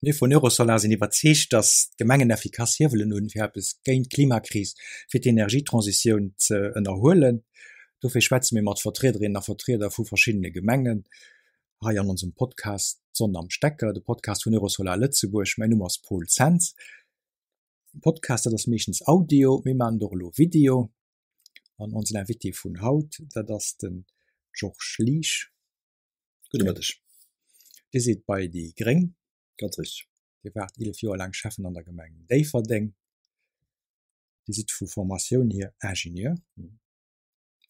Mir vun Eurosolar sinn iwwerzeegt, datt d'Gemengen effikass Hiewelen hunn, fir eppes géint d'Klimakris, fir d'Energietransitioun ze ënnerhuelen. Dofir schwätze mir mat Vertriederinnen a Vertrieder vu verschiddene Gemengen hei an onsem Podcast D'Sonn am Stecker, de Podcast vun Eurosolar Lëtzebuerg. Mäin Numm ass Paul Zens. Podcast, dat ass meeschtens Audio, mir maachen et och elo Video. An onsen Invité vun haut, dat ass de Georges Liesch. Gudde Mëtteg. Dir sidd bei déi Gréng. Ganz richteg. Dir waart 11 Joer laang Schäffen an der Gemeng Déifferdeng. Dir sidd vu Formatioun hier Ingenieur,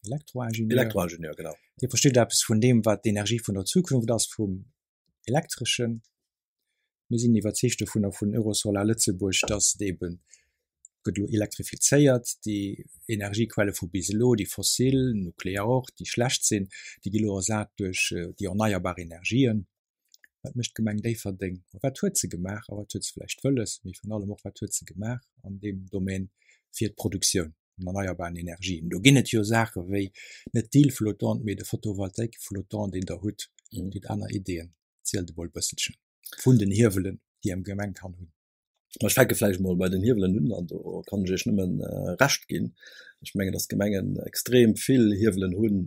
Elektroingenieur. Elektroingenieur, genau. Dir verstitt eppes vun deem, wat d'Energie vun der Zukunft ass, vum Elektreschen. Mir sinn iwwerzeegt dovunner vun Eurosolar Lëtzebuerg, dass et eben gëtt elo elektrifizéiert, déi Energiequelle vu bis elo, déi fossil, nuklear och, déi schlecht sinn, déi gi elo ersat duerch déi erneierbar Energien. Wat mécht d'Gemeng Déifferdeng? Wat huet se gemaach a wat huet se vläicht wëlles, mee virun allem och, wat huet se gemaach an deem Domaine fir d'Produktioun vun erneierbaren Energien? Do ginn et jo Saache wéi net d'Île flottante, mee de Photovoltaïque flottant, deen Der hutt. Dir hutt aner Ideeën. Zielt emol e bësselchen vun den Hiewelen, déi eng Gemeng kann hunn. Ech fänke vläicht mol bei den Hiewelen un an do kann ech Iech nëmmen Recht ginn. Ech mengen, datt d'Gemengen extrem vill Hiewelen hunn,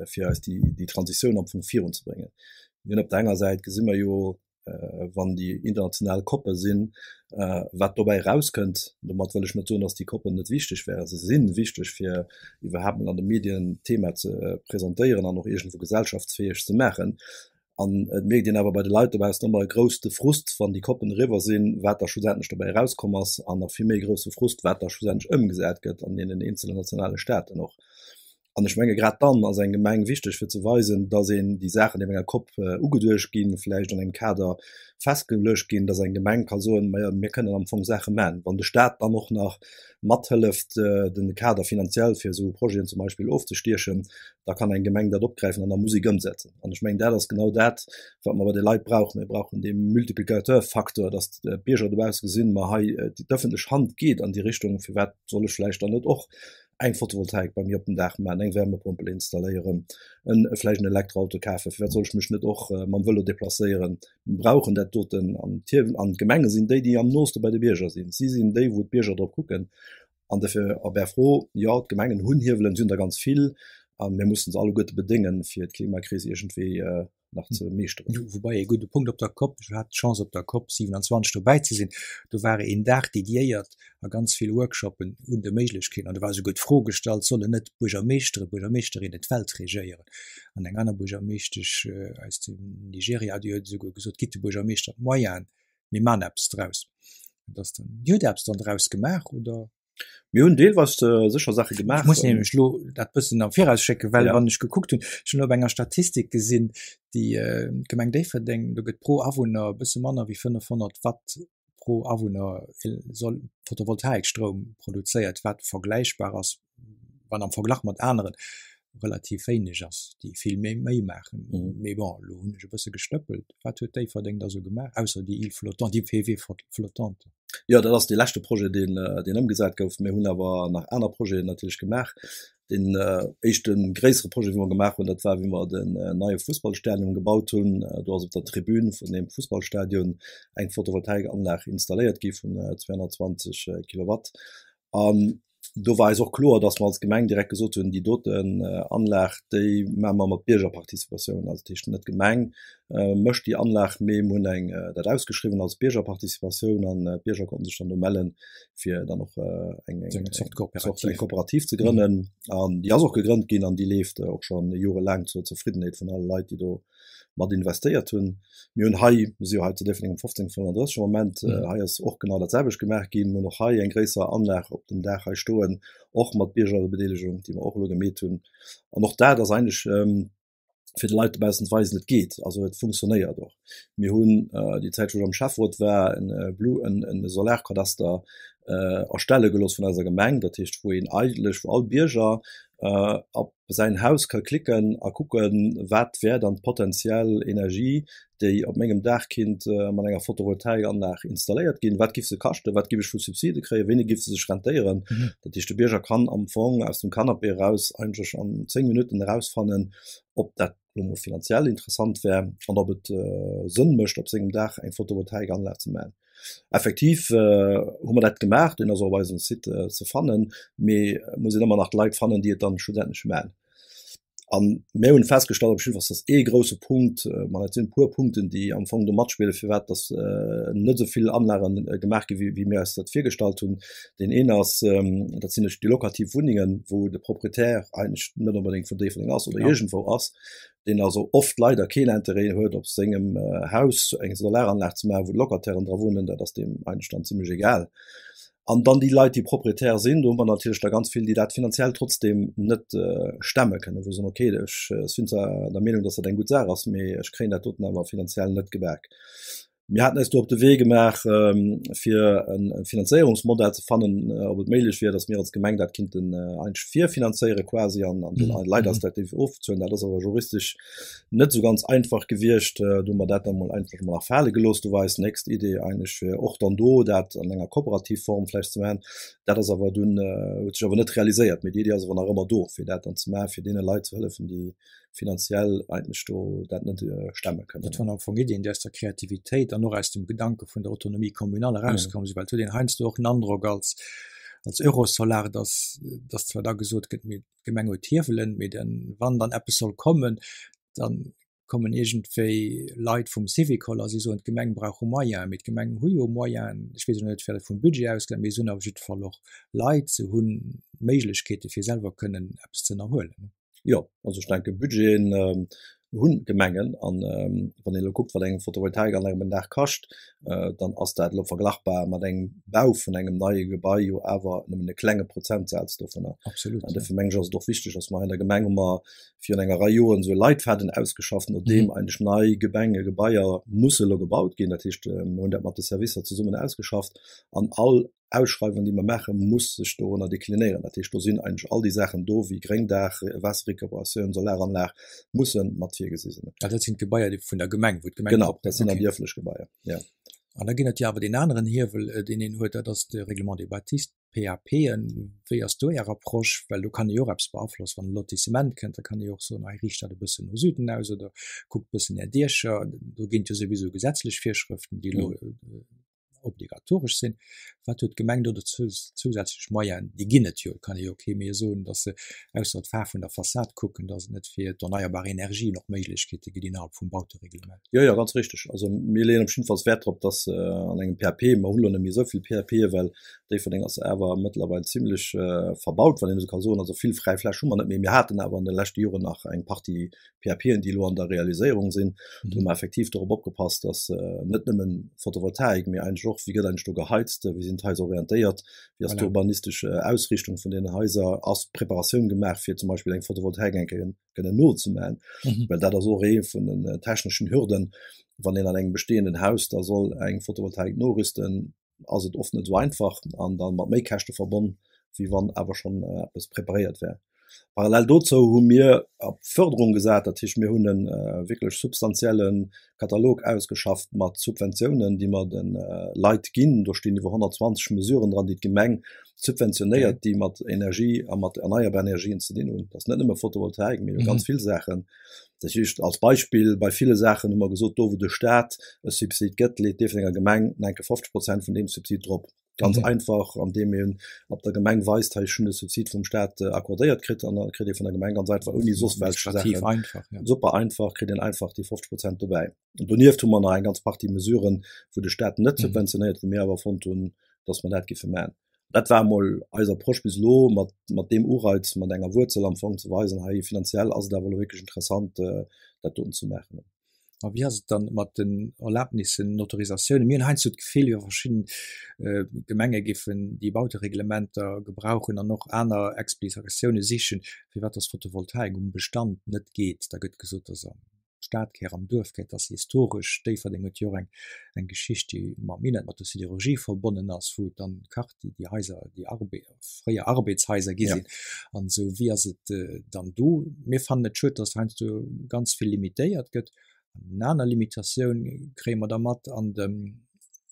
fir eis déi, déi Transitioun am Fong virunzebréngen. Mir hunn op der enger Säit gesi mer jo, wann déi international COPe sinn, wat dobäi erauskënnt. Domat wëll ech net soen, datt déi COPen net wichteg wären. Se si wichteg, fir iwwerhaapt mol an de Medien d'Thema ze presentéieren an och iergendwou gesellschaftsfäeg ze maachen. An et mierkt een awer bei de Leit dobaussen ëmmer e grousse Frust, wann déi Koppen eriwwer sinn, wat da schlussendlech dobäi erauskomm ass, an nach vill méi e grousse Frust, wat da schlussendlech ëmgesat gëtt an deenen eenzelen nationale Staaten och. An ech menge grad dann ass eng Gemeng wichteg, fir ze weisen, datt een déi Saachen, déi an enger Kopp ugeduecht ginn, vläicht an engem Kader festgeluecht ginn, datt eng Gemeng ka soen, Majo, mir kënnen am Fong Saache maachen. Wann de Staat dann och nach mathëlleft, de Kader finanziell fir esou Projeten zum Beispill ofzestiechen, da kann eng Gemeng dat opgräifen an da muss ik ëmsetzen. An ech mengen, dat ass genau dat, wat mer bei de Leit brauchen. Mir brauchen dee Multiplicateur-Faktor, datt d'Bierger dobausse gesinn, ma hei, d'ëffentlech Hand geet an déi Richtung, firwat soll ech vläicht dann net och eng Photovoltaik bei mir op dem Daach maachen, eng Wärmepompel installéieren, en vläicht en Elektroauto kafen, firwat soll ech mech net och mam Vëlo deplacéieren? Mir brauchen dat doten an an d'Gemenge sinn déi, déi am nooste bei de Bierger sinn. Si sinn déi, wou d'Bierger drop kucken. An dofir op Är Fro, Jo, d'Gemengen hunn Hiewelen, si hunn der ganz vill a mir mussen se alleguerte bedéngen, fir d'Klimakris iergendwéi nach ze meeschteren. Woubai ee gudde Punkt op der Cop, ech hat d'Chance op der Cop 27 dobäi ze sinn, do war een Dag dediéiert a ganz vill Workshoppen un de Méiglechkeeten an do war esouguer d'Fro gestallt, sollen net d'Buergermeeschteren, Buergermeeschterinnen d'Welt regéieren? An eng aner Buergermeeschtesch aus dem Nigeria, déi huet esouguer gesot, gitt de Buergermeeschter d'Moyenen, mir man eppes draus. Dat ass dann, Dir hutt eppes dann draus gemaach, oder? Mir hunn deelweis sécher Saache gemaach. Ech muss nämlech elo dat bëssen am Viraus schécken, well wann ech gekuckt hunn, ech hunn op enger Statistik gesinn, déi d'Gemeng Déifferdeng, do gëtt pro Awunner e bësse manner wéi 500 Watt pro Awunner soll Photovoltaikstroum produzéiert, wat vergläichbar ass, wann am Verglach mat aneren relativ wéineg ass, déi vill méi méi maachen. Mm. Mee bon, elo hunn ech e bësse gestëppelt. Wat huet Déifferdeng da sou gemaach, ausser déi Île flottante, déi PV flottante? Jo, dat ass dee leschte Projet, deen, deen ëmgesat gouf. Mir hunn awer nach aner Projeten natierlech gemaach. Deen éischte gréissere Projet, wou mer gemaach hunn, dat war, wéi mer den neie Fussballstadion gebaut hunn. Do ass op der Tribün vun deem Fussballstadion eng Photovoltaikanlag installéiert gi vun 220 Kilowatt. An do war eis och kloer, dass mer als Gemeng direkt gesot hunn, déi doten Anlag, déi maache mer mat Biergerparticipatioun. Also dat heescht net d'Gemeng mécht déi Anlag, mee mir hunn eng dat ausgeschriwwen als Biergerparticipatioun an d'Bierger konnten sech dann do mellen, fir dann och eng eng Zort Kooperativ, eng Kooperativ ze grënnen. An déi ass och gegrënnt ginn an déi leeft och scho jorelaang zur Zefriddenheet vun alle Leit, déi do mat investéiert hunn. Mir hunn hei, mir si jo hei zu Déifferdeng um 1535 am Moment, mhm. hei ass och genau dat selwecht gemaach ginn. Mir hunn och hei eng gréisser Anlag op dem Daach hei stoen, och mat Biergerbedeelegung, déi mer och elo gemeet hunn. An och dat ass eigentlech ähm, fir de Leit dobaussen ze weisen, et geet, also et funktionéiert och. Mir hunn äh, déi Zäit, wou ech am Schäfferot war, en äh, Blue, en, en Solarkadaster äh, erstelle gelooss vun eiser Gemeng, dat heescht, wou een eigentlech, wou all Bierger äh, op säin Haus ka klicken a kucken, wat wär dann d'potenziell Energie, déi op mengem Daach kinnt mat enger Photovoltaikanlag installéiert ginn, wat giff se kaschten, wat giff ech vu Subside kréien, wéini giff se sech rentéieren. Dat heescht, de Bierger kann am Fong aus dem Canapé eraus eigentlech an 10 Minutten erausfannen, ob dat. elo mol finanziell interessant wär an ob et Sënn mécht, op sengem Daach eng Photovoltaikanlag ze maachen. Effektiv hu mer dat gemaach, deen ass och op eisem Site ze fannen, mee et muss een ëmmer nach d'Leit fannen, déi et dann schlussendlech maachen. An mir hunn festgestallt, op jiddwer Fall, dass ee grouse Punkt, ma dat sinn e puer Punkten, déi am Fong do matspillen, firwat dass net esou vill Anlagen gemaach gi wéi mir eis dat virgestallt hunn. Deen een ass, dat sinn déi lokativ Wunnengen, wou de Proprietär eigentlech net onbedéngt vun Déifferdeng ass oder iergendwou ass, deen also oft leider keen Interêt huet, op sengem Haus eng Solaranlag ze maachen, wou d'Locatairen dra wunnen. Dat ass deem eigentlech dann zimlech egal. An dann déi Leit, déi Proprietär sinn, do hu mer natierlech der ganz vill, déi dat finanziell trotzdeem net stemme kënnen, wou se soen, okay, ech sinn zwar der Meenung, dass dat eng gutt Saach ass, mee ech kréien dat doten awer finanziell net gebak. Mir haten eis do op de Wee gemaach, fir e Finanzéierungsmodell ze fannen, ob et méiglech wier, datt mir als Gemeng dat kinnten eigentlech virfinanzéiere quasi an an den Leit eis dat géif ofbezuelen. Dat ass awer juristesch net esou ganz einfach gewiescht. Do hu mer dat dann emol einfach emol nach fale gelooss. Do war eis nächst Idee eigentlech, fir och dann do dat an enger kooperativ Form vläicht ze maachen. Dat ass awer dunn, huet sech awer net realiséiert. Mee déi Idee ass awer nach ëmmer do, fir dat dann ze maachen, fir deene Leit ze hëllefen, déi finanziell eigentlech do dat net stemme kënnen. Dat waren am Fong Iddien, déi aus der Kreativitéit an och aus dem Gedanke vun der Autonomie communale erauskomm sinn, well et huet een heiansdo och den Androck als, als Eurosolar, dass, dass zwar da gesot gëtt, mee d'Gemeng huet d'Hiewelen, mee dann, wann dann eppes soll kommen, dann kommen iergendwéi Leit vum Syvicol a si soen, d'Gemeng brauch Moyen, mee d'Gemeng hu jo Moyen, ech weess elo net, wat vum Budget ausgeet, mee se hunn op jidde Fall och Leit, se hu Méiglechkeete fir selwer kënnen eppes ze ënnerhuelen. Jo, also ech denke Budgeten hunn d'Gemengen an wann een elo kuckt, wat eng Photovoltaikanlag op en Dag kascht, dann ass dat elo verglachbar mat engem Bau vun engem neie Gebai jo awer nëmmen e klenge Prozentsaz dovunner. Absolut. An dofir mengen ech ass et och wichteg, dass mer hei an der Gemeng hu mer virun enger Rei Joren esou e Leitfaden ausgeschafft, no deem eigentlech nei Gemengegebaier musse elo gebaut ginn. Dat heescht, mir hunn dat mat de Servicer zesummen ausgeschafft an all Ausschreiwung, déi mer maachen, muss sech dorunner deklinéieren. Dat heescht, do sinn eigentlech all déi Saachen do wéi Gréngdaach, Waasserrecuperatioun, Solaranlag musse mat virgesi sinn. Ah, dat sinn d'Gebaier, déi vun der Gemeng, wou d'Gemeng. Genau, dat sinn dann déi ëffentlech Gebaier, jo. An da ginn et jo awer deen aneren Hiewel, deen een huet, dat ass de Règlement des bâtisses, d'PAPen. Wéi ass do Är Approche? Well do kann ee jo och eppes beaflossen. Wann e Lotissement kënnt, da kann ee jo och soen, hei riicht dat e bëssen no Süden aus oder kuckt e bëssen Är Diecher. Do ginn et jo souwisou gesetzlech Virschrëften, déi elo obligatoresch sinn. Wat huet d'Gemeng do zousätzlech Moyenen? Déi ginn et jo, et kann ee jo kee méi soen, datt se ausser d'Faarf vun der Fassad kucken, datt et net fir d'erneierbar Energien och Méiglechkeete gëtt innerhalb vum Bautereglement. Jo, jo, ganz richteg. Also mir leeën op jiddefalls Wäert drop, datt an engem PAP, mer hunn elo net méi esou vill PAPe well Déifferdeng ass awer mëttlerweil zimlech verbaut, wann een esou ka soen. Also vill fräi Fläch hu mer net méi. Mir haten awer an de leschte Joren nach eng Partie PAPen, déi elo an der Realiséierung sinn. Do hu mer effektiv dorop opgepasst, dass net nëmmen Photovoltaik, mee eigentlech och, wéi gëtt eigentlech do geheizt, wéi sinn d'Haiser orientéiert, wéi ass d'urbanistische Ausrichtung vun deenen Haiser, ass Preparatioun gemaach, fir zum Beispill eng Photovoltaik eng Kéier kënnen nozemaachen, well dat ass och ee vun den techneschen Hürden, wann een an engem bestehenden Haus da soll eng Photovoltaik norüsten, ass et oft net esou einfach an dann mat méi Käschte verbonn, wéi wann awer schonn eppes preparéiert wär. Parallel dozou hu mir op Fërderung gesat, dat heescht mir hunn e wierklech substantielle Katalog ausgeschafft mat Subventiounen, déi mer de Leit ginn. Do stinn iwwer 120 Mesuren dran, déi d'Gemeng subventionéiert, déi mat Energie a mat erneierbar Energien ze dinn hunn. Dat ass net nëmme Photovoltaik, mee ganz vill Saachen. Dat heescht als Beispill, bei ville Saachen hu mer gesot, do wou de Staat e Subsid gëtt, leet d'Déifferdenger Gemeng enke 50 Prozent vun deem Subsid drop. Ganz einfach, andeem een op der Gemeng weist, hei ech hunn e Subsid vum Staat accordéiert kritt an da kritt ee vun der Gemeng ganz einfach ouni soss welch Saachen, super einfach, kritt een einfach déi 50 Prozent dobäi. An donieft hu mer nach eng ganz Partie Mesuren, wou de Staat net subventionéiert, wou mir awer fonnt hunn, datt mer dat géife maachen. Dat war emol eis Approche bis elo, mat, mat deem Ureiz, mat enger Wuerzel am Fong ze weisen, hei finanziell ass et awer elo wierklech interessant, dat doten ze maachen. A wéi ass et dann mat den Erlaabnissen, den Autorisatiounen? Mir hunn heiansdo d'Gefill, jo verschidden Gemenge géifen déi Bautereglementer gebrauchen an och aner Explikatioune sichen, firwat dass Photovoltaik um Bestand net geet. Da gëtt gesot, dass am Stadkär, am Duerfkär, et ass historesch, Déifferdeng huet jo och eng eng Geschicht, déi mam Minett, mat der Sidérurgie verbonnen ass, wou et dann Quartier, déi Haiser, déi Arbe fréier Arbeitshaiser gi sinn an esou. Wéi ass et dann do? Mir fannen et schued, datt heiansdo ganz vill limitéiert gëtt. An eng aner Limitatioun kréie mer da mat an dem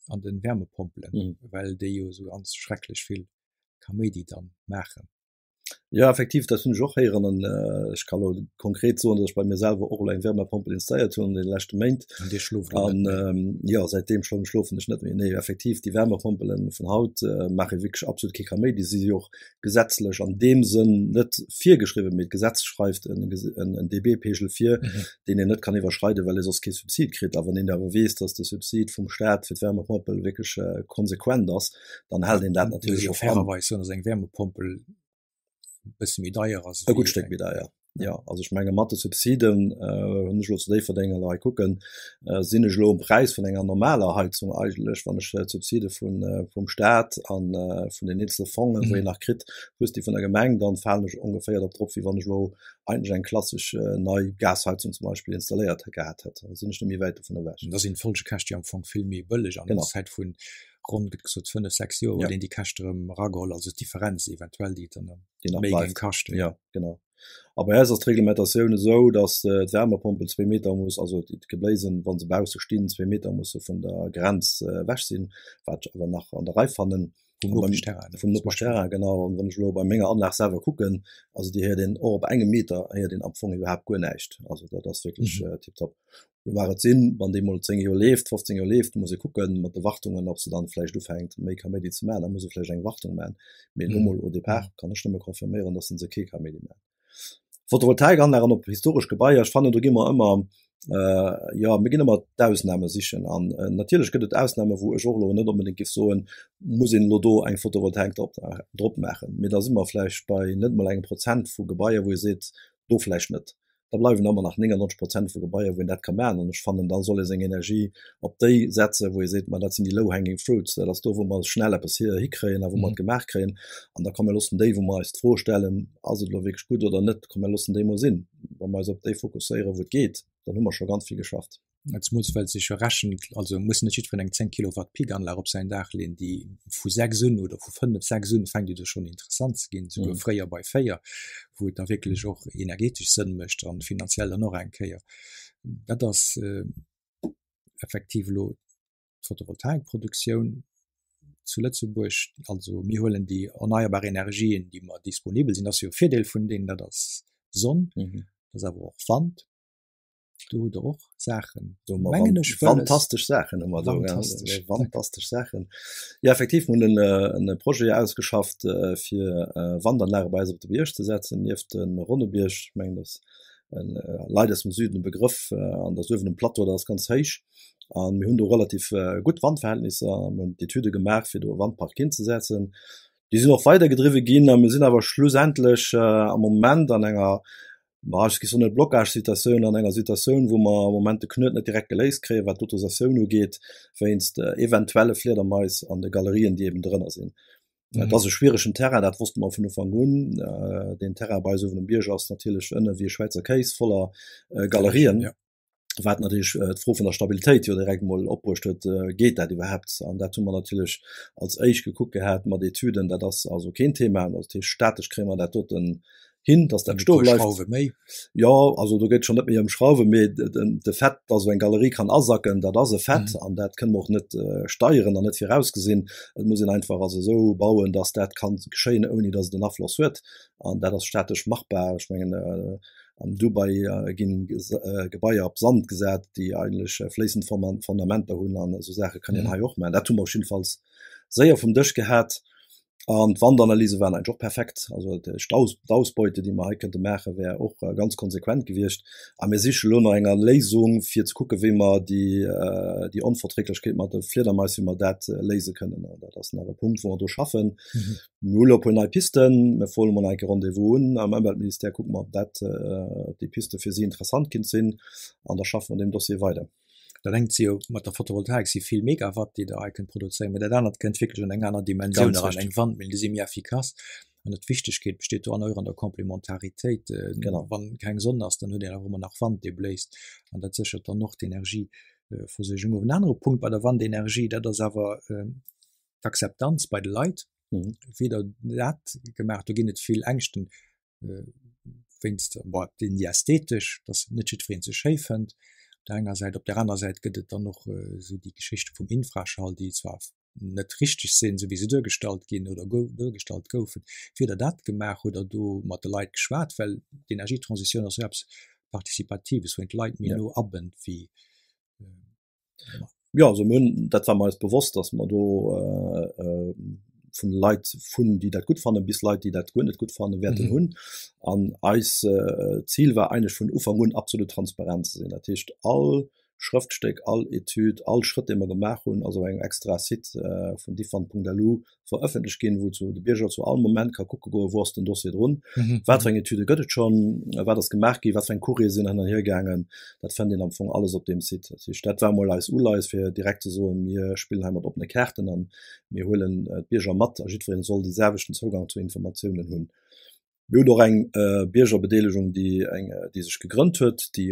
an de Wärmepompelen, well déi jo esou ganz schrecklech vill Kaméidi dann maachen. Jo, effektiv, dat hunn ech och héieren. An ech ka lo konkret soen, datt ech bei mir selwer och elo eng Wärmepompel installéiert hunn an deene leschte Méint. An Dir schlooft elo net méi? An jo, säitdeem schonn schlofen ech net méi. Nee, effektiv, déi Wärmepompele vun haut maache wierklech absolut kee Kaméidi. Si si och gesetzlech an deem Sënn net virgeschriwwen, mee d'Gesetz schreift en dB-Pegel vir, deen een net kann iwwerschreiden, well ee soss kee Subsid kritt. A wann een awer weess, datt de Subsid vum Staat fir d'Wärmepompel wierklech konsequent ass, dann hält een dat natierlech och an. Fairerweis soen, dass eng Wärmepompel e bësse méi deier ass. E gutt Stéck méi deier, jo. Also ech menge mat de Subsiden, wann ech elo zu Déifferdeng elo hei kucken, sinn ech elo um Präis vun enger normaler Heizung eigentlech, wann ech d'Subside vun, vum Staat a vun den eenzele Fongen, wou een nach kritt, plus déi vun der Gemeng, dann falen ech ongeféier dat drop, wéi wann ech elo eigentlech eng klassesch nei Gasheizung zum Beispill installéiert gehat hätt. Da sinn ech net méi wäit dovun ewech. Da sinn d'Folgekäschte jo am Fong vill méi bëlleg an der Zäit vun ronn gëtt gesot 5, 6 Joer huet een déi Käschte erëm erageholl, also d'Differenz eventuell déi et dann méi géing kaschten. Ja genau. A bei eis ass d'Reglementatioun esou, datt d'Wärmepompel zwee Meter muss, also d'Gebléisen, wa se bausse stinn, zwee Meter musse vun der Grenz ewech sinn, wat ech awer nach an der Rei fannen. Vum Nopeschterrain. Vum Nopeschterrain, genau. An wann ech elo bei menger Anlag selwer kucken, also déi héiert een och op engem Meter héiert een am Fong iwwerhaapt guer näischt. Also dat ass wierklech tiptop. Lo mag et sinn, wann déi mol 10 Joer leeft, 15 Joer leeft, muss ee kucken mat de Wartungen, ob se dann vläicht ufänkt méi Kaméidi ze maachen, da muss e vläicht eng Wartung maachen. Mee elo mol au départ kann ech nëmme confirméieren, dass se kee Kaméidi maachen. Photovoltaikanlagen op historesch Gebaier, ech fannen do gi mer ëmmer, jo mir ginn ëmmer d'Ausname sichen an natierlech gëtt et Ausname wou ech och elo net onbedéngt géif soen, muss een elo do eng Photovoltaik drop drop maachen. Mee da si mer vläicht bei net mol engem Prozent vu Gebaier wou ee seet, do vläicht net. da bleiwen ëmmer nach 99 Prozent vu Gebaier, wou een dat ka maachen. An ech fannen, da soll ee seng Energie op déi setzen, wou ee seet, ma dat sinn déi low hanging fruits, dat ass do, wou mer schnell eppes hikréien a wou mer et gemaach kréien. An da komm mir loossen déi, wou mer eis d'Fro stellen, ass et elo wierklech gutt oder net, komm mir loossen déi mol sinn. Wa mer eis op déi fokusséieren, wou et geet, dann hu mer scho ganz vill geschafft. Zemools well sech jo rechent, also muss net jiddwereen eng 10 Kilowatt Peak Anlag op säin Daach leeën, déi vu 6 un oder vu 5, 6 un fänkt et jo schonn interessant ze ginn, souguer fréier bei 4, wou et da wierklech och energetesch Sënn mécht an finanziell dann och eng Kéier. Dat ass effektiv elo d'Photovoltaikproduktioun zu Lëtzebuerg. Also mir huelen déi erneierbar Energien, déi mer disponibel sinn, dat ass jo e Virdeel vun deenen, dat ass Sonn, dat ass awer och Wand. Do hutt Der och Saachen, Do hu mer mengen ech, wëlles. Fantastesch Saachen hu mer do, ja. Fantastesch. Fantastesch Saachen. Ja, effektiv, mir hunn en, en Projet ausgeschafft, fir Wandanlage bei eis op de Bierg ze setzen, nieft de Ronnebierg. Ech mengen, dat ass Leit aus dem Süden e Begrëff. An dat ass uewen um Plateau, dat ass ganz héich. A mir hunn do relativ gutt Wandverhältnisser. Mir hunn d'Etüde gemaach, fir do e Wandpark hinzesetzen. Déi sinn och weidergedriwwe ginn a mir sinn awer schlussendlech am Moment an enger, ma ech géif soen, net Blockagesituatioun, an enger Situatioun, wou mer am Moment de Knuet net direkt geléist kréien, wat d'Autorisatioun ugeet, wéinst eventuelle Fliedermais an de Galerien, déi eben drënner sinn. Et ass e schwieregen Terrain, dat wosste mer vun Ufank un. Deen Terrain bei eis uewen um Bierg ass natierlech ënne wéi e Schwäizer Kéis voller Galerien. Wat natierlech d'Fro vun der Stabilitéit jo direkt emol opbruecht huet, Geet dat iwwerhaapt? An dat hu mer natierlech als éischt gekuckt gehat mat Etüden. Dat ass also keen Thema. Dat heescht, statesch kréie mer dat doten hin, dass dat stoe bleift. Schrauwe méi. Jo, also do geet et schonn net méi ëm Schrauwe, mee de Fait, dass esou eng Galerie kann asacken, dat ass e Fait an dat kënne mer och net steieren an net virausgesinn. Et muss een einfach also esou bauen, dass dat kann geschéien, ouni dass et en Afloss huet. An dat ass statesch machbar. Ech mengen, An Dubai ginn Gebaier op Sand gesat, déi eigentlech fléissend Fondamenter hunn an esou Saache kann een hei och maachen. Dat hu mer jiddefalls séier vum Dësch gehat. An d'Wandanalyse waren eigentlech och perfekt. Also d'Ausbeute, déi mer hei kënnte maachen, wär och ganz konsequent gewiescht. A mir siche lo no enger Léisung, fir ze kucken, wéi mer déi Onverträglechkeet mat de Fliedermais, wéi mer dat léise kënnen. Dat ass nach e Punkt, wou mer dru schaffen. Mir hu lo e puer nei Pisten. Mir froen emol nach eng Kéier Rendez-vous un am Ëmweltministère, kucke mer, ob dat, ob déi Piste fir si interessant kinnt sinn an da schaffe mer un deem Dossier weider. Dat engt si jo mat der Photovoltaik si vill Megawatt, déi Der hei kënnt produzéieren, mä dat anert kënnt wierklech an eng aner Dimensioun eran, eng Wandmillen, déi si méi effikass. An d'Wichtegkeet besteet do an och an der Komplementaritéit. Genau. Wann keng Sonn ass, dann huet een awer ëmmer nach Wand, dee bléist an dat séchert dann och d'Energieversuergung of. En anere Punkt bei der Wandenergie, dat ass awer, d'Akzeptanz bei de Leit, wéi der dat gemaach, do ginn et vill Ängschten wéinst bon déi ästhetesch, datt net jiddweree se schéi fënnt op der enger Säit. Op der aner Säit gëtt et dann och esou déi Geschichte vum Infraschall, déi zwar. net richteg sinn, esou wéi se duergestallt ginn oder duergestallt goufen. Wéi hutt Der dat gemaach? Hutt Der do mat de Leit geschwat? Well d'Energietransitioun ass jo eppes Participatives, wou een d'Leit méi no abënnt wéi. Jo, also mir hunn, dat war mer eis bewosst, datt mer do vun Leit vun, déi dat gutt fannen, bis Leit, déi dat guer net gutt fannen, wäerten hunn. An eis Zil war eigentlech vun Ufank un absolut transparent ze sinn. Dat heescht all Schrëftstéck, all Etüd, all Schrëtt, dee mer gemaach hunn, ass op engem extra Site vun diffan.lu verëffentlecht ginn, wou zu de Bierger zu all Moment ka kucke goen, wou ass den Dossier drun, wat fir eng Etüde gëtt et schonn, wat ass gemaach ginn, wat fir eng Courriere sinn hin an hier gaangen. Dat fënnt een am Fong alles op deem Site. Dat heescht, dat war emol eis Uleies, fir direkt ze soen, mir spillen hei mat oppene Kaarten a mir huelen d'Bierger mat a jiddweree soll dee selwechten Zougang zu Informatiounen hunn. Mir hunn och eng Biergerbedeelegung, déi eng, déi sech gegrënnt huet, déi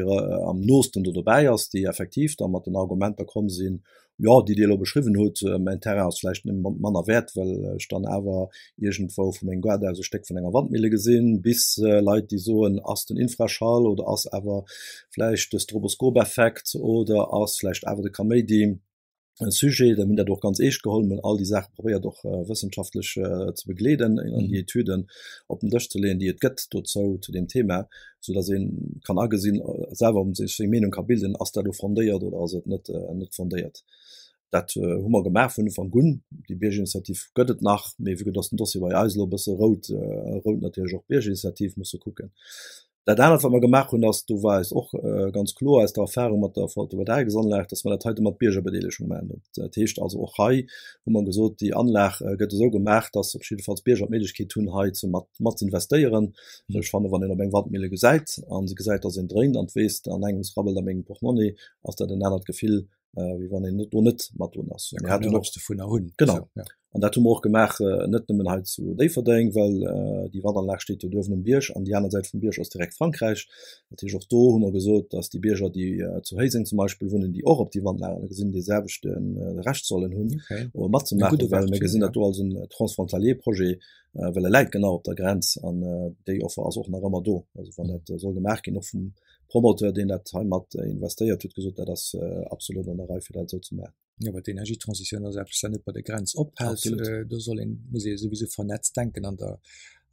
am noosten do dobäi ass, déi effektiv da mat den Argumenter komm sinn, jo, déi Dir elo beschriwwen hutt, mäin Terrain ass vläicht net manner wäert, well ech dann awer iergendwou vu mengem Gaart aus e Stéck vun enger Wandmille gesinn, bis Leit, déi soen, ass den Infraschall oder ass awer vläicht de Stroboskopeffekt oder ass vläicht awer de Kaméidi. E Sujet, da hunn dat och ganz eescht geholl, hunn all déi Saache probéiert och wëssenschaftlech ze begleeden an déi Etüden op den Dësch ze leeën, déi et gëtt dozou zu deem Thema, sou datt ee kann agesinn, selwer um sech seng Meenung ka bilden, ass dat elo fondéiert oder ass et net net fondéiert. Dat hu mer gemaach vun Ufank un. Déi Biergerinitiativ gëtt et nach, mee vue que datt den Dossier bei eis elo e bësse rout, rout natierlech och d'Biergerinitiativ musse kucken. Dat anert, wat mer gemaach hunn, ass, do war eis och ganz kloer aus der Erfahrung mat der Photovoltaiksanlag, dass mer dat heite mat Biergerbedeelegung maachen. Dat heescht also, och hei hu mer gesot, déi Anlag gëtt esou gemaach, dass op jiddefalls d'Bierger d'Méiglechkeet hunn, hei ze mat mat ze investéieren. Well ech fannen, wann een op eng Wandmille gesäit a se gesäit, dass een dréint an weess, an engems rabbelt a mengem Portmonni, ass dat en anert Gefill, wéi wann een do net mat drun ass. Mir haten och dovunner hunn. Genau. Ja. An dat hu mer och gemaach, net nëmmen hei zu Déifferdeng, well déi Wandanlag steet jo duerwen um Bierg an déi aner Säit vum Bierg ass direkt Frankräich. Dat heescht, och do hu mer gesot, datt déi Bierger, déi zu Héiseng zum Beispill wunnen, déi och op déi Wandanlagen gesinn, dee selwechte Recht sollen hunn, okay. matzemaachen, well mir gesinn dat do als en transfrontalier Projet, well e läit genau op der Grenz an déi Offer ass och nach ëmmer do. Also wann dat soll gemaach ginn, och vum Promoteur, deen dat hei mat investéiert huet, gesot, dat ass absolut an der Rei, fir dat esou ze maachen. Jo, well d'Energietransitioun ass eppes, dat net bei der Grenz ophält. Do soll een, muss ee souwisou vernetzt denken an der,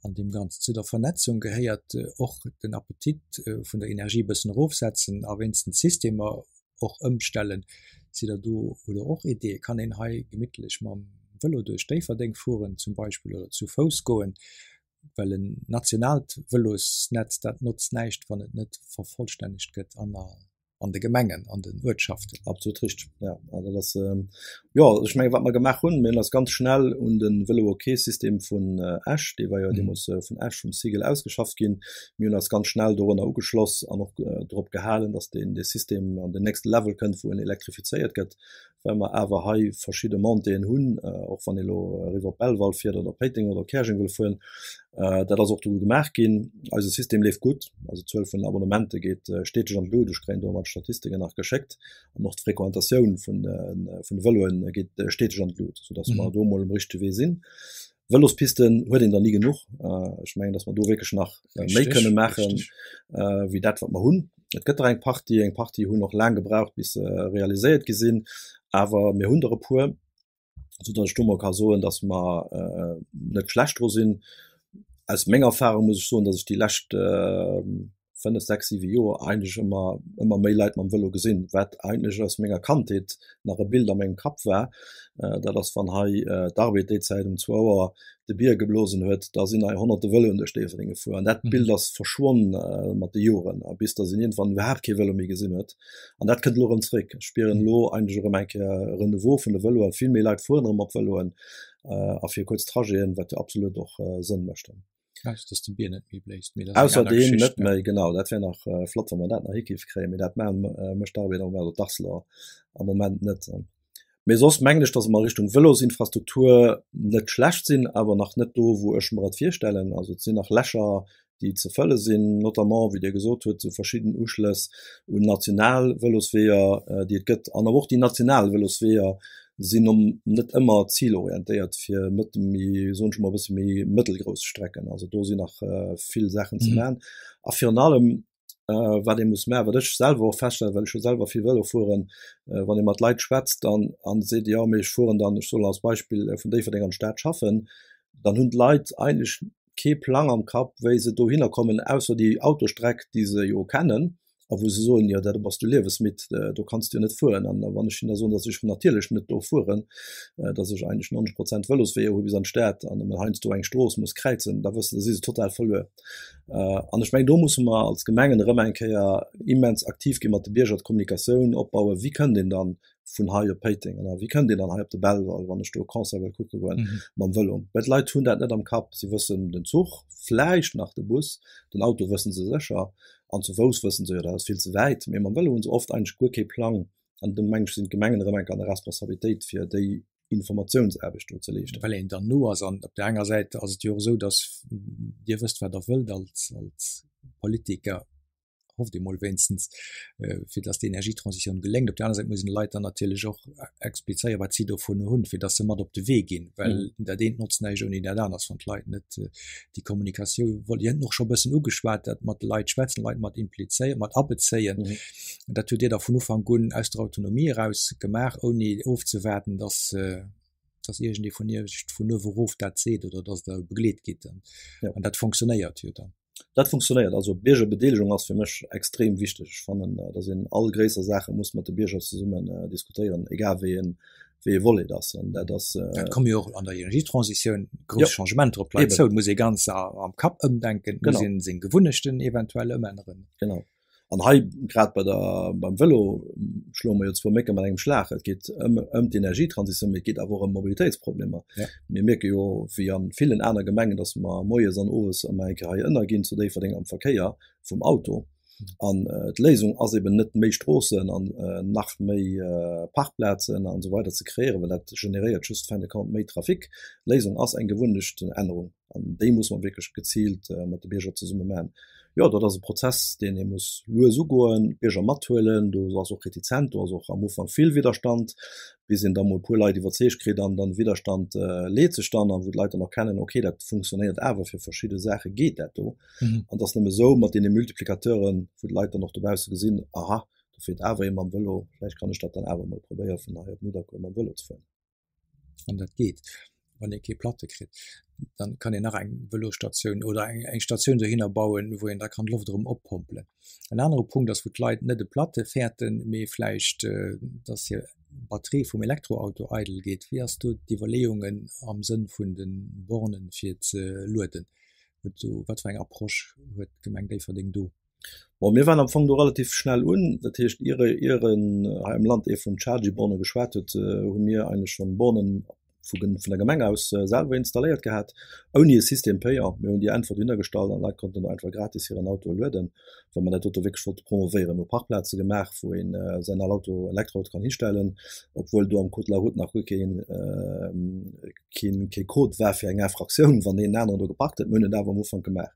an deem Ganzen. Zu der Vernetzung gehéiert och den Appetit vun der Energie e bëssen erofsetzen a wéinstens d'Systemer och ëmstellen. Sidd Der do, hutt Der och Ideeë? Kann een hei gemittlech mam Vëlo duerch Déifferdeng fueren zum Beispill oder zu Fouss goen? Well en nationaalt Vëlosnetz, dat notzt näischt, wann et net vervollstännegt gëtt an an de Gemengen, an den Uertschaften. Absolut richteg, jo. Also dat ass, jo, ech menge wat mer gemaach hunn, mir hunn eis ganz schnell un de Vélo-OK-System vun Esch, dee war jo deemools vun Esch, vum SIGEL ausgeschafft ginn, mir hunn eis ganz schnell dorunner ugeschloss an och drop gehalen, datt deen dee System an den nächste Level kënnt, wou en elektrifizéiert gëtt. well mer awer hei verschidde Montéeën hunn, och wann ee elo eriwwer op Belval fiert oder op Péiteng oder op Käerjeng wëll fueren. Dat ass och do gemaach ginn. Eise System leeft gutt, also d'Zuel vun den Abonnemente geet steeteg an d'Lut. Ech kréien do ëmmer d'Statistiken nach geschéckt an och d'Frequentatioun vun de Vëloe geet steeteg an d'Lut, soudass mer do emol um richtege Wee sinn. Vëlospisten huet een der ni genuch. Ech mengen, datt mer do wierklech nach méi kënne maachen, wéi dat, wat mer hunn. Et gëtt der eng Partie, eng Partie hunn och laang gebraucht, bis se realiséiert gi sinn, awer mir hunn der e puer, soudatt ech do mol ka soen, datt mer net schlecht dru sinn. Aus menger Erfahrung muss ech soen, datt ech déi lescht 5, 6, 7 Joer eigentlech ëmmer, ëmmer méi Leit mam Vëlo gesinn, wat eigentlech aus menger Kandheet nach e Bild a mengem Kapp war. Dat ass, wann hei d'Arbed déi Zäit um zwou Auer de Bier geblosen huet, da sinn hei honnerte Vëloen duerch Déifferdeng gefuer. An dat Bild ass verschwonn mat de Joren, a bis datt een iergendwann iwwerhaapt kee Vëlo méi gesinn huet. An dat kënnt elo erëm zréck. Ech spieren elo eigentlech erëm eng Kéier e Renouveau vun de Vëloen. Vill méi Leit fueren erëm op Vëloen a fir kuerz Trajeten, wat jo absolut och Sënn mécht. Ausser dass de Bier net méi bléist. Mee dat ass eng aner Ausserdeem net Geschicht, méi, genau. Dat wär nach flott, wa mer dat nach hikriff kréien. Mee dat maachen, mécht d'Arbed am Moment, oder d'Arcelor am Moment net. Mee soss mengen ech, dass mer Richtung Vëlosinfrastruktur net schlecht sinn, awer nach net do, wou ech mer et virstellen. Also et sinn nach Lächer, déi ze fëlle sinn, notamment, wéi Dir gesot hutt, esou verschidden Uschlëss un national Vëlosweeër, déi et gëtt. An awer och déi national Vëlosweeër sinn om net ëmmer zilorientéiert fir mëtt méi soen ech mol e bësse méi mëttelgrouss Strecken. Also do sinn nach vill Saachen ze mhm. man. A virun allem. Wat ee muss maachen, wat ech selwer och feststellen, well ech jo selwer vill Vëlo fueren, wann ee mat Leit schwätzt dann an seet, jo mee ech fueren dann, ech soen als Beispill, vun Déifferdeng an d'Stad schaffen, dann hunn d'Leit eigentlech kee Plang am Kapp, wéi se dohinner kommen, ausser déi Autostreck, déi se jo kennen a wou se soen, jo da bass du liewesmidd, do kanns du jo net fueren. An wann ech hinne da soen, datt ech natierlech net do fueren, datt ech eigentlech 90 Prozent Vëlosweeër hu bis an d'Stad an nëmmen heiansdo eng Strooss muss kräizen, da wëssen, da si se total verluer. An ech mengen, do musse mer als Gemengen erëm eng Kéier immens aktiv gi mat de Bierger, d'Kommunikatioun opbauen, wéi kënnt een dann vun hei op Péiteng oder wéi kënnt een dann hei op de Belval, wann ech do e Concert wëll kucke goen mam Vëlo. Well d'Leit hunn dat net am Kapp. Si wëssen den Zuch, vläicht nach de Bus, den Auto wësse se sécher an zu Fouss wësse se, jo dat ass vill ze wäit. Mee mam Vëlo hu se oft eigentlech guer kee Plang. An do meng ech sinn d'Gemengen erëm eng Kéier an der Responsabilitéit fir déi Informatiounsaarbecht do ze leeschten. Well een dann no ass. An op där enger Säit ass et jo och esou, datt Dir wësst, wat Der wëllt als, als Politiker, hofft ee mol wéinstens, fir datt déi Energietransitioun geléngt. Op där aner Säit muss een de Leit dann natierlech och explizéieren, wat si dovun hunn, fir datt se mat op de Wee ginn, well dat eent notzt näischt ouni dat anert, wann d'Leit net déi Kommunikatioun wollt. Dir hutt en och scho e bëssen ugeschwat, dat mat de Leit schwätzen, Leit mat implizéieren, mat abezéien. Dat hutt Dir da vun Ufank un aus der Autonomie eraus gemaach, ouni ofzewaarden, dass, dass iergendee vun Iech vun uewe erof dat seet oder dass Der begleet gitt. An dat fonctionnéiert jo dann. Dat funktionéiert. Also Biergerbedeelegung ass fir mech extrem wichteg. Ech fannen, dass een all gréisser Saache muss mat de Bierger zesummen diskutéieren, egal wéi en, wéi e Volet ass. An dat ass. Dat komme jo och an der Energietransitioun grouss ja. Changementer op d'Leit zou. Et muss ee ganz am Kapp ëmdenken, et muss een seng Gewunnechten eventuell ëmänneren. Genau. An hei grad bei der, beim Vëlo schloe mer jo zwou Mécke mat engem Schlag. Et geet ëm, ëm d'Energietransitioun, mee et geet awer och ëm Mobilitéitsproblemer. Ja. Mir mierke jo, wéi a villen aner Gemengen, datt mer moies an owes ëmmer eng Kéier hei ënnerginn zu Déifferdeng am Verkéier vum Auto. An d'Léisung ass eben net méi Stroossen an nach méi Parkplazen an esou weider ze kreéieren, well dat generéiert just fin de compte méi Trafic. D'Léisung ass eng Gewunnechtännerung. An déi muss mer wierklech geziilt mat de Bierger zesumme maachen. Jo, dat ass e Prozess, deen ee muss lues ugoen, d'Bierger mathuelen. Do ass och retizent, do ass och am Ufank vill Widderstand, bis een da mol e puer Leit iwwerzeegt kritt an dann de Widderstand leet sech dann a wou d'Leit dann erkennen, okay, dat funktionéiert awer, fir verschidde Saache geet dat do. An et ass nëmme esou mat deene Multiplicateuren, wou d'Leit dann och dobausse gesinn, aha, do fiert awer ee mam Vëlo, vläicht kann ech dat dann awer mol probéieren, vun hei op Nidderkuer mam Vëlo ze fueren. An dat geet, wann ee kee Platte kritt, dann kann een nach eng Vëlosstatioun oder eng, eng Statioun dohinner bauen, wou een da kann d'Loft erëm oppompelen. En anere Punkt ass, wou d'Leit net e Platte fäerten, mee vläicht, dass hir Batterie vum Elektroauto eidel geet. Wéi ass do d'Iwwerleeungen am Sënn vun de Bornen fir ze lueden? Huet do, wat fir eng Approche huet d'Gemeng Déifferdeng do? Bon, mir waren am Fong do relativ schnell un. Dat heescht, ier, ier en hei am Land ee vun Chargy-Borne geschwat huet, hu mir eigentlech schonn Bornen vu, vun der Gemeng aus selwer installéiert gehat, ouni e Système payant. Mir hunn déi einfach dohinner gestallt an d'Leit konnten do einfach gratis hiren Auto lueden, well mer dat dote wierklech wollte promovéieren. Mir hu Parkplaze gemaach, wou een säin Auto, Elektroauto kann histellen, obwuel do am Code de la route nach guer keen, keen, kee Code war fir eng Infraktioun, wann een aneren do geparkt huet. Mir hunn et awer am Ufank gemaach.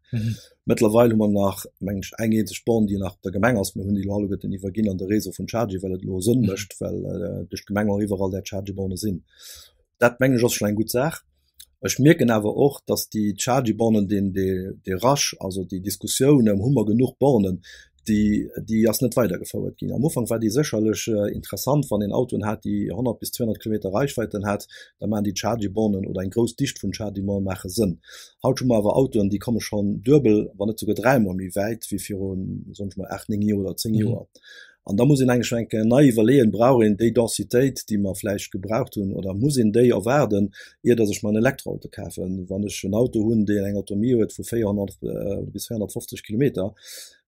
Mëttlerweil hu mer nach, mengen ech, eng eenzeg Born, déi nach op der Gemeng ass. Mir hunn déi elo alleguerten iwwerginn an de Réseau vun Chargy, well et elo Sënn mécht, well duerch d'Gemeng och iwwerall där Chargy-Borne sinn. Dat, mengen ech, ass schonn eng gutt Saach. Ech mierken awer och, dass déi Chargy-Bornen, deen, dee, dee Rush, also déi Diskussioun ëm, hu mer genuch Bornen, déi, déi ass net weidergefouert ginn. Am Ufank war déi sécherlech interessant, wann een Autoen hat, déi 100 bis 200 Kilometer Reichweiten hat, da maachen déi Chargy-Bornen oder eng grouss Dicht vun Chargy-Borne maache Sënn. Haut hu mer awer Autoen, déi komme schonn duebel, wann net souguer dräimol méi wäit wéi viru, soen ech mol, aacht, néng Joer oder zéng Joer. An da muss een eigentlech eng Kéier nei iwwerleeën, Brauch een déi Densitéit, déi mer vläicht gebraucht hunn, oder muss een déi erwaarden, ier datt ech mer en Elektroauto kafen? Wann ech en Auto hunn, deen eng Autonomie huet vu 400 bis 450 Kilometer,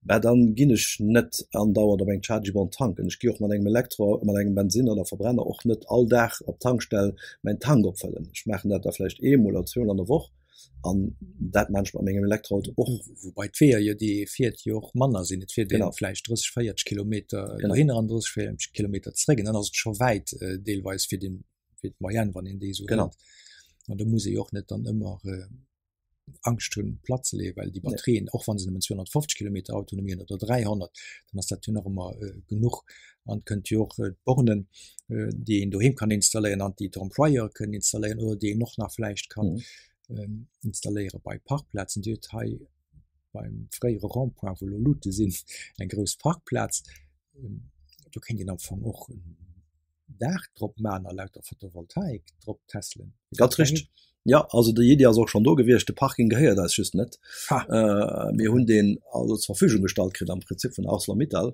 bah dann ginn ech net andauernd op eng Chargy-Borne tanken. Ech gi och mat engem Elektro, mat engem Bensinn oder Verbrenner och net all Dag op d'Tankstell mäin Tank opfëllen. Ech maachen dat da vläicht eemol oder zweemol an der Woch an dat maachen ech mat mengem Elektroauto och. Woubai d'Weeër jo, déi ee fiert, jo och manner sinn. Et fiert ee vläicht 30, 40 Kilometer dohinner an 30, 40 Kilometer zeréck an dann ass et scho wäit deelweis fir den, fir d'Moyenne, wann een déi esou hëlt. An do muss ee jo och net dann ëmmer Angscht hunn platt ze leeën, well déi Batterien, och wann se nëmmen 250 Kilometer Autonomie hunn oder 300, dann ass dat jo nach ëmmer genuch. An et kënnt jo och d'Bornen, déi een doheem kann installéieren an déi d'Employeure kënnen installéieren oder déi een och nach vläicht kann installéiere bei Parkplazen. Dir hutt hei. Beim fréiere Rond-point, wou elo Luute sinn, eng grouss Parkplaz. Do kéint een am Fong och en Daach drop man a lauter Photovoltaik drop tässelen. Ganz richteg. Jo, also déi Iddi ass och schonn do gewiescht. De Parking gehéiert eis just net. Mir hunn deen also zur Verfügung gestallt kritt am Prinzip vun Arcelor-Mittal,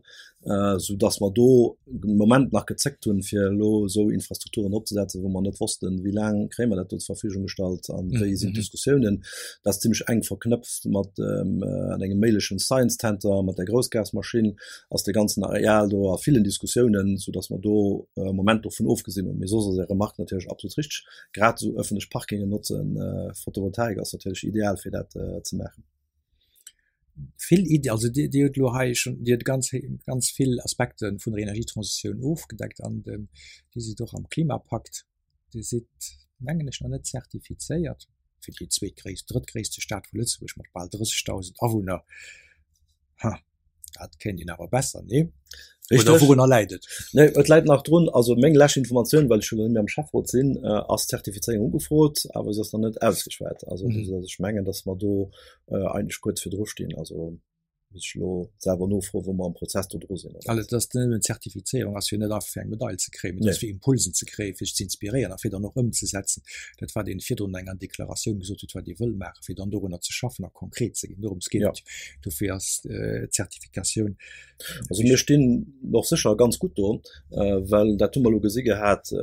soudass mer do de Moment nach gezéckt hunn, fir elo esou Infrastrukturen opzesetzen, wou mer net wossten, wéi laang kréie mer dat do zur Verfügung gestallt an wéi sinn d'Diskussiounen. Dat ass zimmlech enk verknëpft mat an engem méiglechen Science Center, mat der Groussgasmaschinn ass dee ganzen Areal do a villen Diskussiounen, soudass mer do e Moment dovun ofgesinn hunn. Mee soss ass Är Remarque natierlech absolut richteg. Grad esou ëffentlech Parkingen notzen, Photovoltaik ass natierlech ideal fir dat ze maachen. Vill Iddi, also Dir, Dir hutt elo hei schonn, Dir hutt ganz, ganz vill Aspekte vun der Energietransitioun ofgedeckt an dem, Dir sidd och am Klimapakt, Dir sidd, mengen ech, nach net zertifizéiert fir déi zweetgréisst, drëttgréisste Stad vu Lëtzebuerg mat bal 30.000 Awunner. Ha. Dat kéint een awer besser, nee? Oder wourunner läit et? Nee, et läit nach drun, also meng lescht Informatioun, well ech jo net méi am Schäfferot sinn, ass d'Zertifizéierung ugefrot, awer se ass nach net ausgeschwat. Also mm. also ech mengen, datt mer do äh, eigentlech kuerz virdru stinn. Also muss ech lo selwer nofroen, wou mer am Prozess do dru sinn. Also dat nëmmen Zertifizéierung ass jo net einfach fir eng Medail ze kréien, mee nee. fir Impulsen ze kréien, fir sech ze inspiréieren a fir dann och ëmzesetzen. Dat wat een virdrun an enger Deklaratioun gesot huet, wat ee wëll maachen, fir dann dorunner ze schaffen a konkret ze ginn. Dorëms geet et. Dofir ass d'Zertifikatioun. Also mir stinn och sécher ganz gutt do, well dat hu mer elo gesi gehat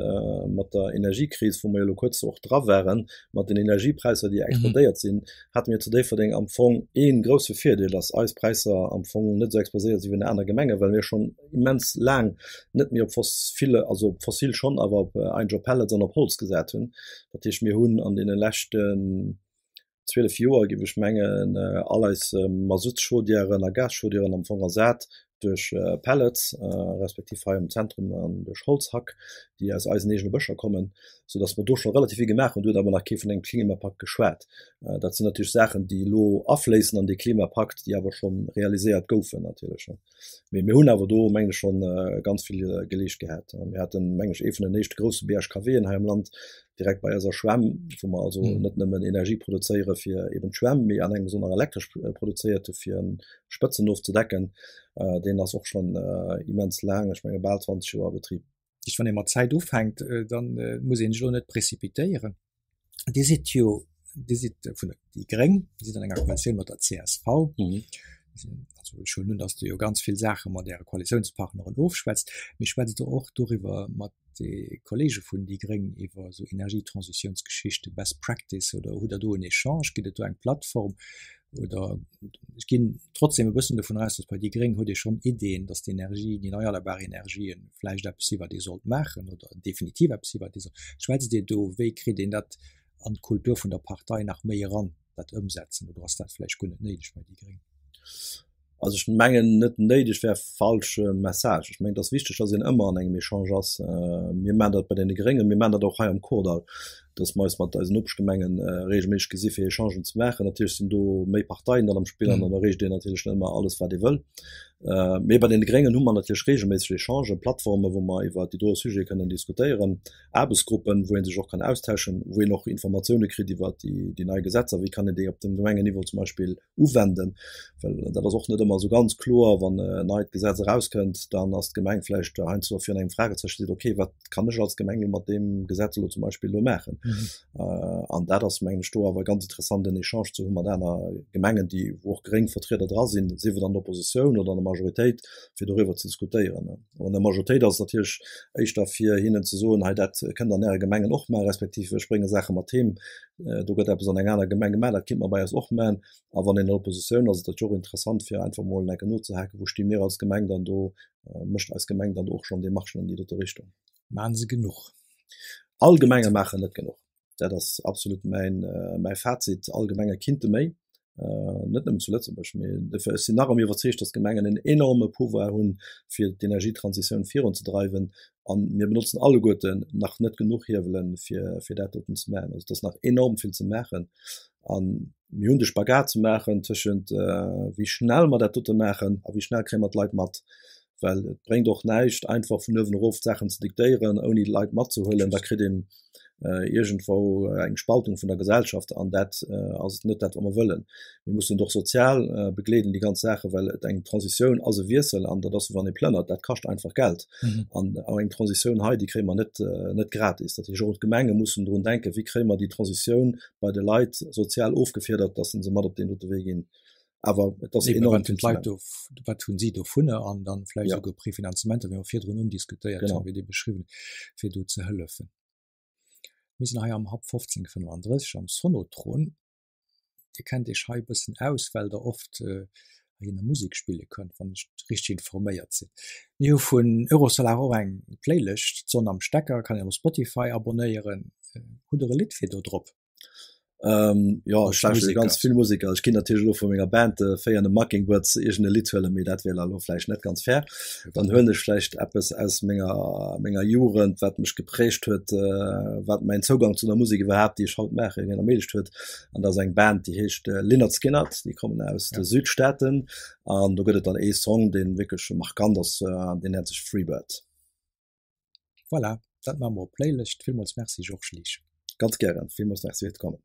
mat der Energiekris, wou mer jo elo kuerz och dra waren, mat den Energiepräisser, déi explodéiert sinn, hate mir zu Déifferdeng am Fong ee grousse Virdeel, dass eis Präisser am Fong net esou exploséiert si wéi an aner Gemengen, well mir schonn immens laang net méi op fossile, also op fossil schonn, awer op eigentlech op Pellets an op Holz gesat hunn. Dat heescht, mir hunn an deene leschten 12 Joer, géif ech mengen, all eis Masuttschaudièren a Gaschaudièren am Fong ersat duerch Pellets, respektiv hei am Zentrum an duerch Holzhack, déi aus eisen eegene Bëscher kommen, soudass mer do scho relativ vill gemaach hunn. Do huet awer nach kee vun engem Klimapakt geschwat. Dat sinn natierlech Saachen, déi elo afléissen an dee Klimapakt, déi awer scho realiséiert goufen natierlech. Mee mir hunn awer do, mengen ech, schonn ganz vill geleescht gehat. Mir haten, mengen ech, ee vun den éischte grousse BHKWen hei am Land, direkt bei eiser Schwämm, wou mer also mm. net nëmmen Energie produzéiere fir eben d'Schwämm, mee an engem nach elektresch äh, produzéierte fir Spëtzen ofzedecken. Äh, deen ass och schon äh, immens laang, ech menge bal 20 Joer a Betrib. Ich wann ee mat Zäit ufänkt, äh, dann äh, muss een sech lo net précipitéieren. Dir sidd jo Dir sidd vun déi Gréng, Dir sidd an enger Koalitioun mat der csv. Mhm. Also ech huelen un, datt Der jo ganz vill Saache mat Äre Koalitiounspartneren ofschwätzt. Mee schwätzt Der och doriwwer mat de Kollege vun déi Gréng iwwer esou Energietransitiounsgeschichten, Best Practice oder hutt Der do en Echange? Gëtt et do eng Plattform? Oder ech ginn trotzdem e bëssen dovun aus, datt bei déi Gréng huet ee schonn Ideen, datt d'Energie, déi erneierbar Energien vläicht eppes si wat ee sollt maachen oder definitiv eppes si wat ee soll. Schwätzt Dir do, wéi kritt een dat an d'Kultur vun der Partei nach méi eran, dat Ëmsetzen, oder ass dat vläicht guer net néideg bei déi Gréng? Also ech mengen net néideg wär falsche Message. Ech mengen et ass wichteg, datt een ëmmer an engem Echange ass. Mir maachen dat bei deene Gréngen, mir maachen dat och hei am Kordall, datt mer eis mat eisen Nopeschgemenge reegelméisseg gesi fir Echangen ze maachen. Natierlech sinn do méi Parteien dann am Spill an dann erreecht een natierlech net ëmmer alles wat ee wëll. Mee bei deene Gréngen hu mer natierlech reegelméisseg Echangen, Plattformen, wou mer iwwer déi doe Sujete kënnen diskutéieren, Aarbechtsgruppen, wou ee sech och kann austauschen, wou een och Informatioune kritt iwwer déi nei Gesetzer, wéi kann een déi op dem Gemengenniveau zum Beispill uwenden, well dat ass och net ëmmer esou ganz kloer, wann en neit Gesetz erauskënnt, dann ass d'Gemeng vläicht heiansdo virun engem Fragezeechen, seet, okay, wat kann ech als Gemeng elo mat deem Gesetz elo zum Beispill elo maachen? Mhm. An dat ass, mengen ech, do awer ganz interessant, en Echange ze hu mat aner Gemengen, déi, wou och gréng Vertrieder dra sinn, sief et an der Oppositioun oder an der Majoritéit, fir doriwwer ze diskutéieren. An der Majoritéit ass et natierlech éischter fir hinnen ze soen, hei dat kënnt an äre Gemengen och maachen, respektiv ech brénge Saache mat heem, do gëtt eppes an enger aner Gemeng gemaach, dat kinnt mer bei eis och maachen. A wann een an der Oppositioun ass, ass et jo och interessant fir einfach mol enke nozehaken, wou sti mir als Gemeng dann do, mécht eis Gemeng dann do och schonn Demarchen an déi dote Richtung. Maachen se genuch? All Gemenge maachen net genuch. Dat ass absolut mäin, mäi Fazit. All Gemenge kinnte méi, net nëmmen zu Lëtzebuerg, mee dofir, ech sinn nach ëmmer iwwerzeegt, datt d'Gemengen en enorme Pouvoir hunn, fir d'Energietransitioun virunzedreiwen. A mir benotzen alleguerten nach net genuch Hiewelen, fir, fir dat doten ze maachen. Also et ass nach enorm vill ze maachen. A mir hunn de Spagat ze maachen tëschent wéi schnell mer dat dote maachen a wéi schnell kréie mer d'Leit mat. Well et bréngt och näischt, einfach vun uewen erof d'Saachen ze diktéieren, ouni d'Leit matzehuelen. Da kritt een. Iergendwou eng Spaltung vun der Gesellschaft an dat ass net dat, wat mer wëllen. Mir mussen et och sozial begleeden, déi ganz Saachen, well et eng Transitioun ass e Wiessel an dat ass wéi wann ee plënnert, dat kascht einfach Geld. An eng Transitioun hei, déi kréie mer net, net gratis. Dat heescht, och d'Gemenge mussen drun denken, wéi kréie mer déi Transitioun bei de Leit sozial ofgefiedert, datt se mat op deen dote Wee ginn. Awer et ass enorm vill ze maachen. Wat hunn si dovunner an dann vläicht esouguer Prefinanzementer, wéi mer virdrun undiskutéiert hunn, wéi Dir beschriwwen hutt, fir do ze hëllefen. Mir sinn hei am Hub 1535 am Sonotron. Dir kennt Iech hei e bëssen aus, well Der oft heihinner Musek spille kënnt, wann ech richteg informéiert sinn. Mir hu vun Eurosolar och eng Playlëscht, D'Sonn am Stecker, kann een op Spotify abonéieren. Hutt Der e Lidd fir do drop? Ähm, ja, ech lauschteren ganz vill Museker. Ech ginn natierlech elo vu menger Band äh, Fay and the Mockingbirds iergend e Lidd huelen, mee dat wier elo vläicht net ganz fair. Dann huelen ech vläicht eppes aus menger, menger Jugend, wat mech geprägt huet, äh, wat mäin Zougang zu der Musek iwwerhaapt, déi ech haut maachen, erméiglecht huet. An dat ass eng Band, déi heescht äh, Lynyrd Skynyrd, déi kommen aus de ja. Südstaaten. An do gëtt et dann ee Song, dee wierklech markant ass, äh, deen nennt sech Free Bird. Voilà, dat maache mer op Playlëscht. Villmools Merci, Georges Liesch. Ganz gären. Villmools Merci fir d'Kommen.